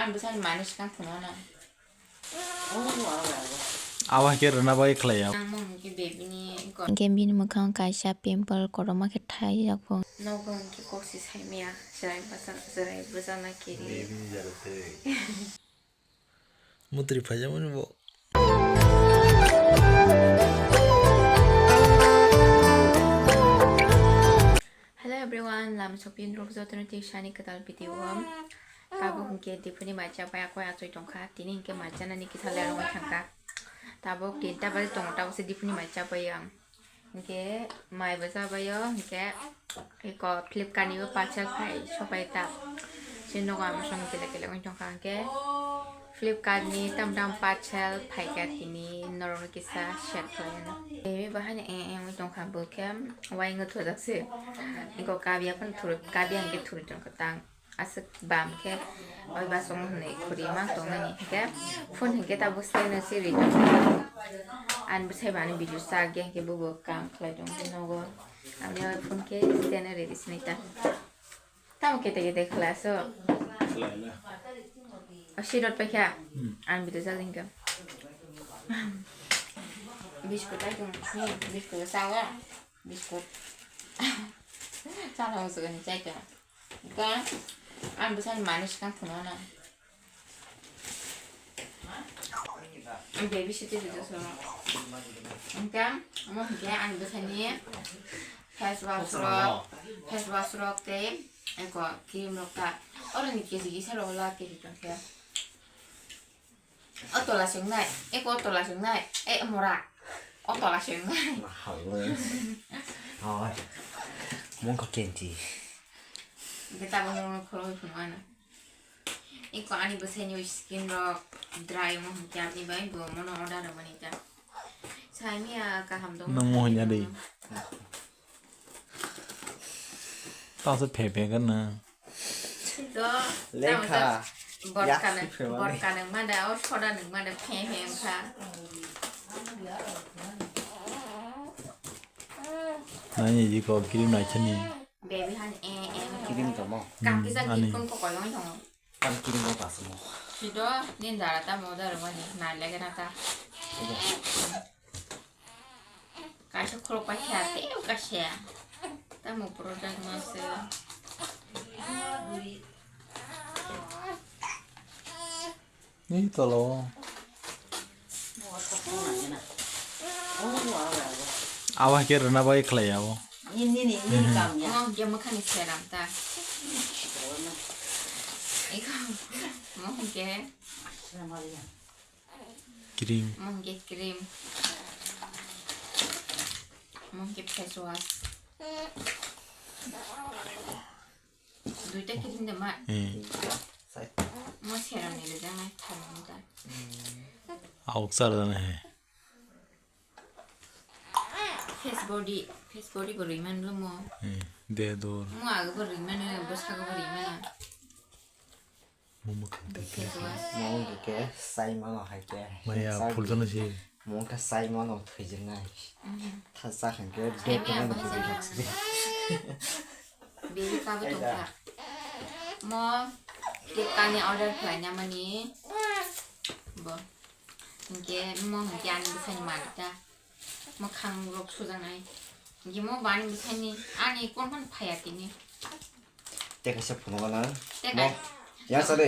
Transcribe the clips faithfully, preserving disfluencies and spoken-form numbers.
Ang bwsani manwi swkang phunukna. Awa ke rwna bai khlai ya. Ang mung ke baby ni ko. Hingke bini mwkhang kaisa pimple kotorma khe thai jak bo. Nogo hingke kok si sai maya, chwrai bwsa, chwrai bwsa na kiri. Baby ni jaro tei. Mutri phaijak mani bo. Hello everyone, lama sopin rok jotono tei sani kwtal video o. Tabuk hingke Diphu ni mai chapai akoi achoi tongkha, tini hingke mai chanani kisa lerongoi thangkha. Tabuk tinta baje tongo, tabuk se Diphu ni mai chapai ang. Hingke mai bo chabai o, hingke eko Flipkart ni bo parcel phai sopai ta. Se nogo ang song kele kele wng tongkha hingke Flipkart ni tam tam parcel phaikha tini norok no kisa share khlaina. Baby bo haino eng eng wng tongkha bo khe waingo thojak se. Eko kabya phano thuru, kabya hingke thuru tongkha tang. Aswk bam khe oi basong hwnwi khuri mang tongnani hwnkhe phone hwnkhe tabuk stand-o se ri tongkha. Ani bwsai bo ani video chak ya hwnkhe bobo kam khlai tongkhe nogo. Ani oi phone khe stand-o ri di sinai ta. Tamo kete kete khlai aso. Khlai na. O sirot paikha. Hmm. Ani video chak hwnkhe. Biscuit ai tong. Hmm, biscuit chawa. Biscuit. Chana usuk ni chai tong. Ka, ang bwsani manwi swkang phunukna. Ang baby sitting video soro. Hingke, omo hingke ang bwsani face wash rok, face wash rok tei eko cream rok ta. Oro ni keji kisa rok la keji tongkhe. O tola swngnai, eko o tola swngnai, e mora, o tola swngnai. Mahalwe. Oi. Mungkha kenti. Hingke tabuk nokno khoroknwi phunuknai. Eko ani bwsaini skin rok dry omo hwnkhe aboni bai bo mono order rwmani ta. Saimia kaham dong. Nang mohanya de. Tasa phe phe kana. To, Lekha. Tamo to borka Yaksi nang, phe mani. Borka nang mada, o soda nang mada, phe phe wngkha. Nani ji ko cream nai chani. Baby han, eh, eh. Cream tamo. Kam kisa ani. Kikun ko koyong tongo. Kan kiring mo pasmo. Sido, nin dara ta mo dara mani, na lege na ta. Iya. Kaisa khuluk paisa, teo kaisa. Ta mo product mo se. Ni tolo. Awa ke rwna bai khlai abo. Ni, ni, ni, ni kam ya. Mo hwnkhe mwkhani serum ta. Eko, mo hwnkhe. Cream. Mo hwnkhe cream. Mo hwnkhe face wash. Duita cream de ma. Hmm. Mo serum ni rijak nai tharmani ta. Auk sar jana hai. Face body, face body bo rwi man lo mo. Hmm, de dor. Mo age bo rwi man, bo sago bo rwi man. Mo mwkhang te. Face wash. Mo wngkhe sai mano hai khe. Maya phul jana si. Mo wngkha sai mano thwijwknai. Mhm. Tha sa khan khe. Sai de maya tongmani bo thwijwk sai. Biri kabu tongkha. Mo Flipkart ni order khlaina mani. Bo. Hingke mo hingke ani bwsani manwi ta. Mwkhang rok sujaknai. Hingke mo bani bwsani ani kon phano phaiya tini. Tei kaisa phunukgo na. Tei mo kai- ya sa de.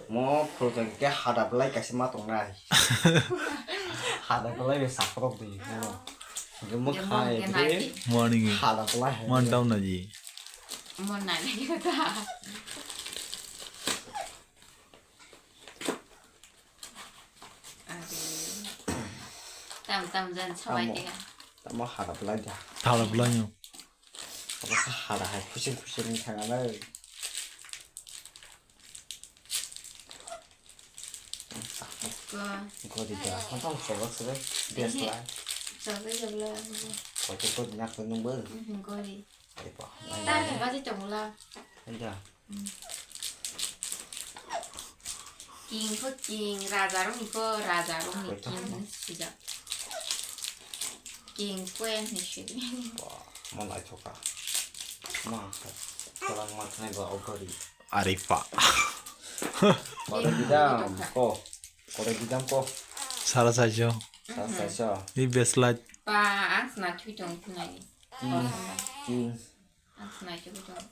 Mo phulukha hingke hada belai kaisa ma tongnai. Hada belai bai sakhorok di mo. Hingke mo hingke mo khai hingke bede nai di. Morning. Hada belai hai. Mo down na ji. Mo nai di ta. Are. Tam tam jan sabai tamo, tega. Tamo hara belai da. Hara belai no. Abo kha hara hai khusing khusing ni thanga lai. Ko. Gori da. Ko tamo chobak se. Best lai. Chobak ya bla. Ko to ko nak to nung bel. Mhm, gori. Ai pa. Tam ba ji tong la. Ai da. King ko king, raja rok ni ko raja rok ni king sijak. King queen ni sidi. Wah, mo naithoka. Ma, kalang ma thanai ba o gari. Are pa. Kotor bidam ko. Kotor bidam ko. Sara saiso. Sara saiso. Ni beslai. Pa, ang sna thui tong tunai. King. King. Ang sna thui tong.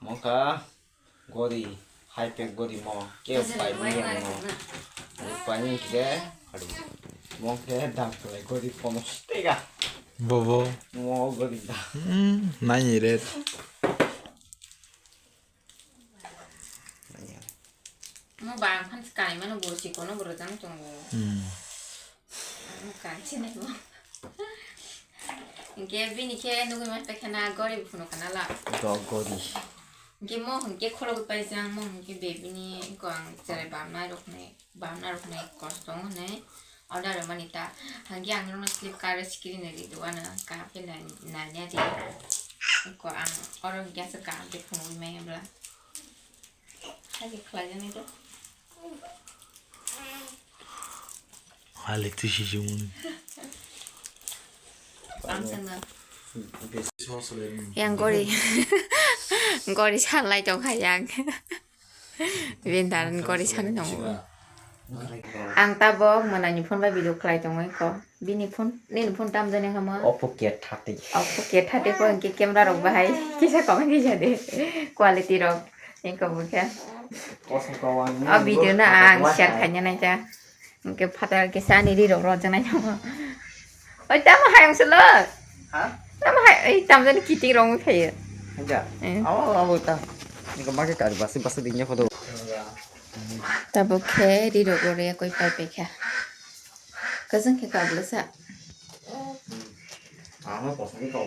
Mongka. Gori, high pack gori mo, ke pai ni mo. Ani pani ke, mo ke dam khlai gori pono tega. Bobo. Mo gori da. Hmm, nai ni red. Mo bang phan skai mano bo si kono bro jang tongo. Hmm. Ang kanchi nai bo. Hingke bini khe nugui ma pekhe na gori bo phunuk kana la. Dog gori. Hingke mo hingke khorok pai jang mo hingke bebini ko ang cherai bamna rok nai bamna rok nai kosto nai order mani ta hingke ang rok no Flipkart o sikiri nai ri duana ka phe nai nai ri ko ang oro hingke asa kaham khe phunugui mai bla. Hingke khlai jani rok. Hali tu si si mun. Ang sana. Yang gori. Gori sanlai tong kha yang. Bindaran gori sanlai tong. Ang tabok manani phone bai video khlai tong ko. Bini phone, nini phone tam jani hama. Oppo K thirty. Oppo K thirty ko hingke camera rok bahai kisa comment kisa de. Quality rok. Eko bukhe. Kosong kawang. O video no ang share khaina naikha. Hingke phatar kisa ani ri rok rojak nai. Oi tamo hai ang selo. Ha? Tamo hai oi tam jani kiting rong khaye. Hanja. Eh. Awo awo ta. Niko mage kari basi basi dinya kodo. Tabuk khe ri rok rok ya koi pai pai kha. Kajang khe kabla sa. Ano kosong khe kau.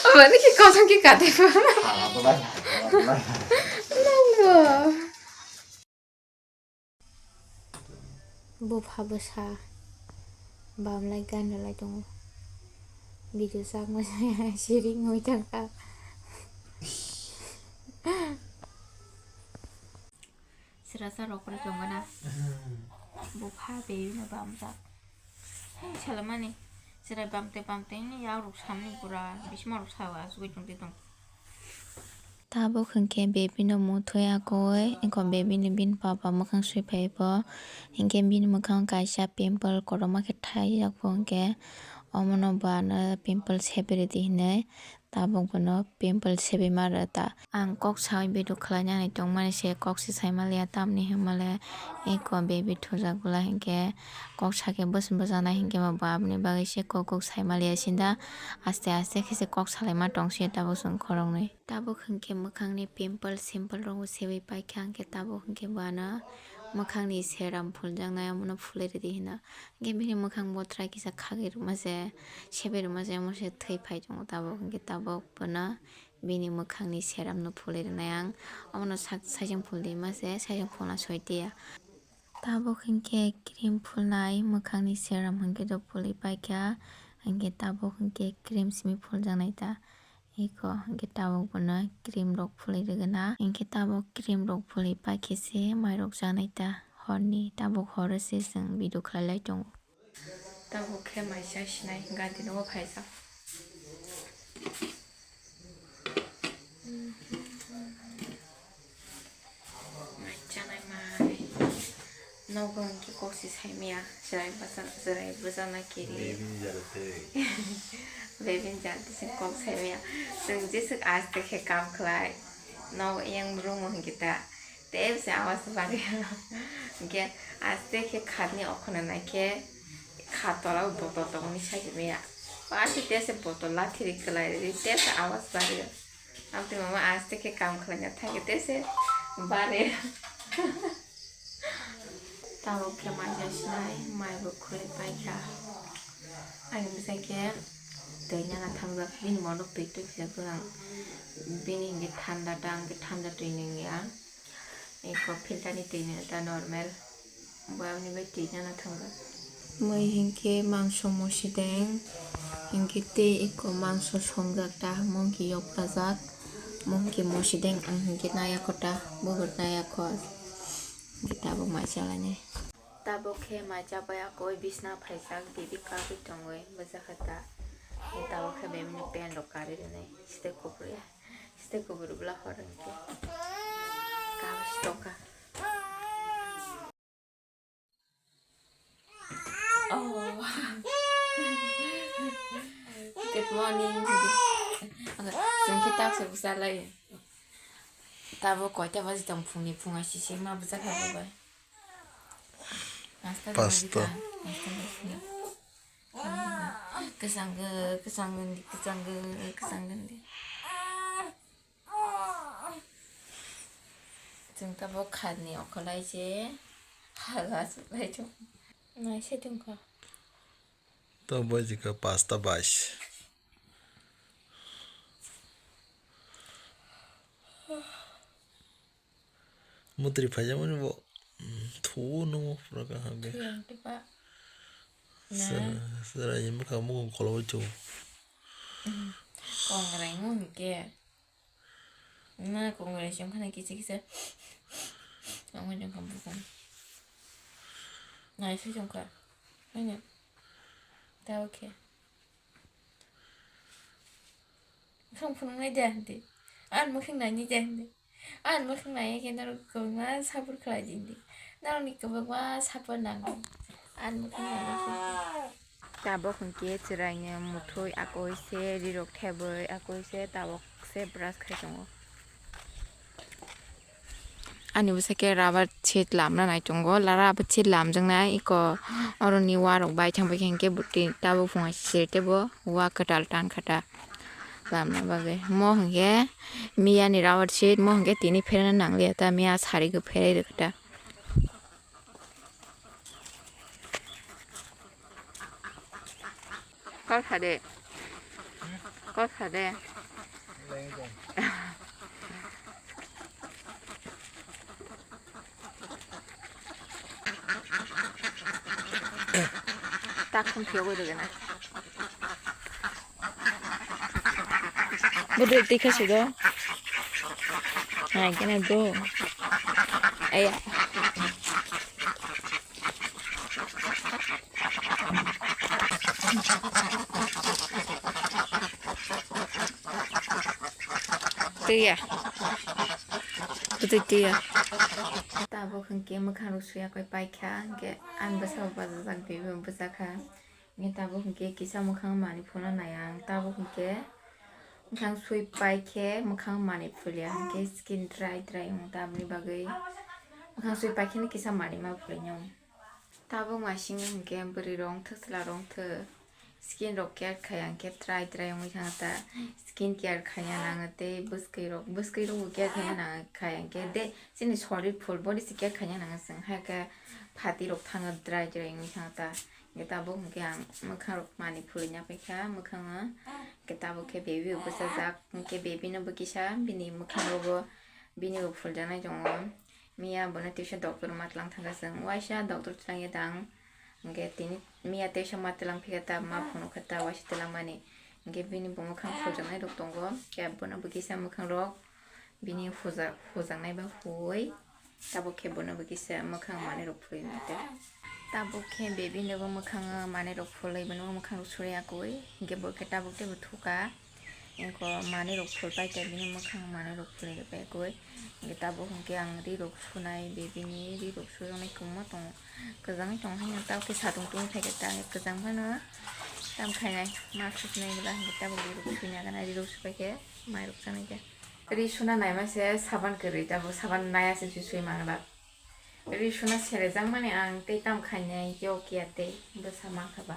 Abani khe kosong khe kate. Hala to bai. Nongo. Bupha bwsa bamlai gan rwlai tongo. Video sak masa siring oi thangkha. Srasa rok rok tongana. Bupha bebino bamjak. Hai salamani. Chwrai bamte bamte ni yak rok samni pura. Bisma rok sawa asugwi tongte tong. Tabuk hwnkhe bebino muthwi akoi, eko bebini bini papa mwkhang sui phai bo. Hinkhe bini mwkhango kaisa pimple kotorma khe thai jak bo hinkhe omono bo ano pimple sebi rwdi hinwi. Tabuk bono pimple sebima rw ta. Ang kok saui video khlainani tongmani se kok se saima liya, tamni hwnmale eko baby thujak bwla hinkhe kok sakhe bwswk bwjaknai hinkhe bo aboni bagwi se kok kok saima liya sinda aste aste khe se kok salaima tongse tabuk chwng khoroknwi. Tabuk hinkhe mwkhangni pimple simple rokbo sebai paikha hinkhe tabuk hinkhe bo ano mwkhangni serum phuljaknai omono phulwi rwdi hino. Hinkhe bini mwkhang bothrai kisa khagwi rwma se sebai rwma se omo se thwi phai tongo tabuk hinkhe tabuk bono bini mwkhangni serum no phulwi rwnai ang. Omono sak saichung phuldi ma se saichung phulna soi tiya. Tabuk hinkhe cream phulnai mwkhangni serum hinkhe do phulwi paikha hinkhe tabuk hinkhe cream simi phuljaknai ta. Eko hinkhe tabuk bono cream rok phulwi rwgwna hinkhe tabuk cream rok phulwi paikhe se mairok jaknai ta horni tabuk horo se chwng video khlailai tongo. Tabuk khe maisa sinai gari nogo phaijak. Mai chanai mai. Nogo hwnkhe kok se saimaya. Chwrai bwsa-, chwrai bwsana kiri. Bebin jara tei. Bebin jara tei se kok saimaya. Chwng jeswk aste khe kam khlai. Nogo yang room o hwnkhe ta. Tei se awas bari. Hwnkhe aste khe khatni okhorna naikhe khat tola o botol tongmani saimaya. Aste tei se botol lathiri kwlai ri tei se awas bari. Amtwi mama aste khe kam khlaina thangkhe tei se bare. Tabuk khe maisa sinai, mai bo khulwi paikha. Ani bwsai khe twi nana thangjak, bini mono twi twi khilak bwrang. Bini hinkhe thanda ta, ang khe thanda twi nungya. Eko filter ni twi nungya ta normal. Bo aboni bai twi nana thangkha. Mui hinkhe mangso musideng, hinkhe tei eko mangso songjak ta, mungki yokpajak, mungki musideng ang hinkhe nayakho ta, bugruk nayakho, hinkhe tabuk mai chalainai. Tabuk khe mai chabai akoi bisna phaijak, bibi kagwi tongwi bwjakha ta, tabuk khe bebini pant rok karwi rwnai, site kuphur ya. Tei kubur bwla hor hwnkhe. Kaham se tongkha. Oh. Good morning. Chwng khe tak se bwsa lai. Tabo koita baji tong phungni phung aisisi ma bwsa kha bai. Pasta. Pasta. Kwchang, kwchang, kwchang, kwchang. Chwng tabuk kharni okholai se hala suklai tong. Naisai tongkha. Tabuk baji kha pasta bais. Mutri phaijakmani bo. Thu nungo pura kaham khe. Thuyang tipa. Sera, sera ye mukha mukha kholoboi chw. Kongrai ngu hwnkhe. Na kongrai se wngkha na kisa kisa. Wngwi wngkha bukung. Naisai wngkha. Haino. Ta okhe. Mukhang phunuknai de hindi. Ani mukhang nainai de hindi. Ani mukhang naiya khe norok kwbangma sabur khlai di hindi. Norokni kwbangma sabur nango. Ani mukhang nainai khe. Tabuk hwnkhe chwraino muthwi akoi se rirok thebwi akoi se tabuk se brush khai tongo. Ani bwsa khe rubber sheet lamna nai tongo. La rubber sheet lamjaknai eko oroni warok bai thang bai khe hwnkhe bwtwi tabuk phunga sir teibo wa kwtal tan kha ta lamna bagwi. Mo hwnkhe miyani rubber sheet mo hwnkhe tini pherana nangliya ta miya sari gw pherai rwkha ta. Kok sa de. Kok sa de. Tak khum thiyogwi rwgwna. Bodo twi kha sudo. Hai kena do. Aya. Twiya. Bwtwi twiya. Tabuk hwnkhe mwkhang rok suya koi paikha, hwnkhe ani bwsao bachajak, bibo bwchakha. Hwnkhe tabuk hwnkhe kisa mwkhang manwi phulna nai ang. Tabuk hwnkhe mwkhang sui pai khe mwkhang manwi phulya, hwnkhe skin dry dry wng tamni bagwi mwkhang sui pai kheno kisa manwi ma phulai nw. Tabuk masing hwnkhe bwrwi rok wngthok chwla rok wngthok skin rok care khai ang khe dry dry wngwi thangta, skin care khaina nango tei bwskwi rok bwskwi rok bo care khaina nango khai ang khe de chini sorir full body se care khaina nango chwng hai khe phati rok thango dry dry wngwi thangta. Hwnkhe tabuk hwnkhe ang mwkhang rok manwi phulwi na paikha mwkhango. Hwnkhe tabuk khe baby bo bwchajak, hwnkhe baby no bo kisa bini mwkhang rogo bini bo phuljaknai tongo. Miya bono teisa doctor ma twlang thangkha chwng, waisa doctor twlangya dang. Hwnkhe tini miya teisa ma twlang phikha ta, ma phunukha ta waisa twlangmani. Hwnkhe bini bo mwkhang phuljaknai rok tongo, khe bono bo kisa mwkhang rok. Bini huja-, hujaknai bai huwi tabuk khe bono bo kisa mwkhang manwi rok phulwi nai ta. Tabuk khe baby no bo mwkhang manwi rok phulwi bono mwkhang rok suri akui, hwnkhe bo khe tabuk teibo thuka. Engko manwi rok phul pai ta bini mwkhang manwi rok phulwi pai akui. Hwnkhe tabuk hwnkhe ang ri rok sunai baby ni ri rok sujaknai kwbangma tongo. Kwchangwi tongo haino tabuk khe satung tungwi phaikhe ta kwchang phano tam khainai ma suknai bwla hwnkhe tabuk ri rok sui nai gana ri rok supai khe mai rok chanai khe. Ri suna naima se saban kwrwi, tabuk saban naya se sui sui mangla. Ri suna sere jang mani ang tei tam khainai yok ya tei bwsa mankha ba.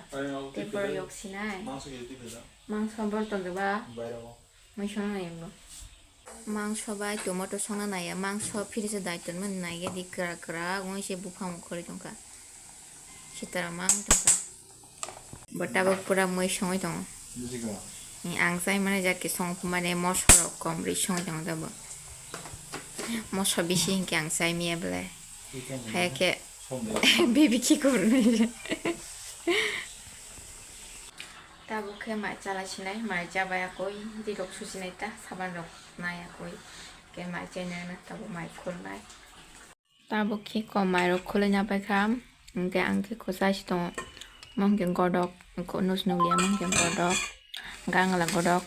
Tei borok yok sinai. Mangso bor tonjak ba. Mui songna nai bo. Mangso bai tomato songna nai ya. Mangso fridge o dai tonmani nai ya di kwrak kwrak wngwi se buphang khorwi tongkha. Sitara mang tongkha. Bo tabuk pura mui songwi tongo. Bujigo. Ni ang chai mani jak ke song mane moso rok kom ri songwi tongo tabuk. Moso bisi hinkhe ang chai miya belai. Hai ke baby ki korni. Tabuk khe mai chala sinai, mai chabai akoi, ri rok susinai ta, saban rok nai akoi. Ke mai chainai na tabuk mai khulnai. Tabuk khe kom mairok khulina paikha, hwnkhe ang khe kwchai se tongo. Omo hwnkhe godok, nusu nukliya, omo hwnkhe godok, gangla godok,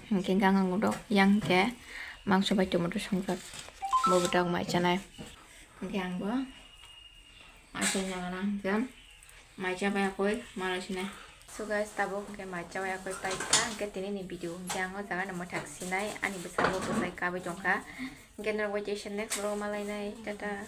Hingke gang ang dok yang hingke mangso bai tomato songjak. Bo bo dok mai chanai. Hingke ang bo mai chanai nang hingke mai chabai akoi mala sinai. So guys, tabuk hingke mai chabai akoi paikha hingke tini ni video hingke ang o jaga no mwthak sinai ani bwsai bo bwsai kabai tongkha. Hingke norok bai kaisa next vlog malainai. Tata.